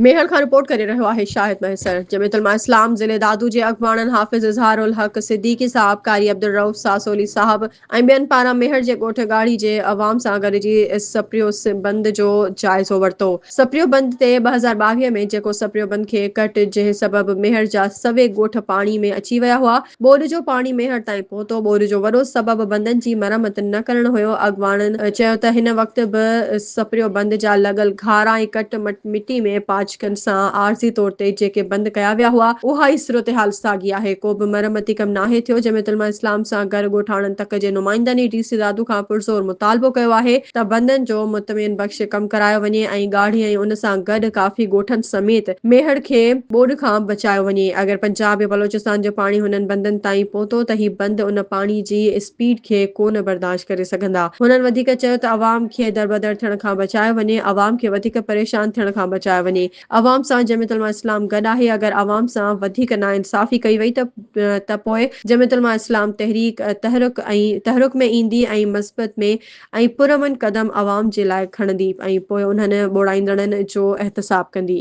ميهڙ کان رپورٽ ڪري رهيو آهي شاهد مهيسر. جمعيت علماء اسلام ضلعي دادو جي اڳواڻن حافظ اظهار الحق صديقي صاحب، قاري عبدالرئوف ساسولي صاحب ۽ ٻين پاران ميهڙ جي ڳوٺ ڳاڙهي جي عوام سان گڏجي سپريو بند جو جائزو ورتو. سپريو بند تي 2022 ۾ جيڪو سپريو بند کي ڪٽ جنهن سبب ميهڙ جا سوين ڳوٺ پاڻي ۾ اچي ويا هئا، ٻوڏ جو پاڻي ميهڙ تائين پهتو، ٻوڏ جو وڏو سبب بندن جي مرمت نه ڪرڻ هيو، اڳواڻن چيو ته هن وقت به سپريو بند جا لڳل گهارا ۽ ڪٽ مٽي ۾ پاچڪن سان عارضي طور تي جيڪي بند ڪيا ويا هئا اها ئي صورتحال ساڳي آهي ڪو به مرمتي ڪم ناهي ٿيو، جمعيت علماء اسلام سان گڏ ڳوٺاڻن تڪ جي نمائندن ۽ ڊي سي دادو کان پرزور مطالبو ڪيو آهي ته بندن جو مطمئن بخش ڪم ڪرايو وڃي ۽ ڳاڙهي ۽ ان سان گڏ ڪافي ڳوٺن سميت ميهڙ کي ٻوڏ کان بچايو وڃي. اگر پنجاب يا بلوچستان جو پاڻي هنن بندن تائين پهتو ته هي بند ان پاڻي جي اسپيڊ کي ڪونه برداشت ڪري سگهندا. هنن وڌيڪ چيو ته عوام کي دربدر ٿيڻ کان بچايو وڃي، عوام کي وڌيڪ پريشان ٿيڻ کان بچايو وڃي. عوام سان جمعيت علماء اسلام گڏ آهي، اگر عوام سان وڌيڪ ناانصافي ڪئي وئي ته ته پوء جمعيت علماء اسلام تحريڪ تحرڪ ۽ تحرڪ ۾ ايندي ۽ مثبت ۾ ۽ پرامن قدم عوام جي لاء کڻندي ۽ پوء انهن ٻوڙائيندڙن جو احتساب ڪندي.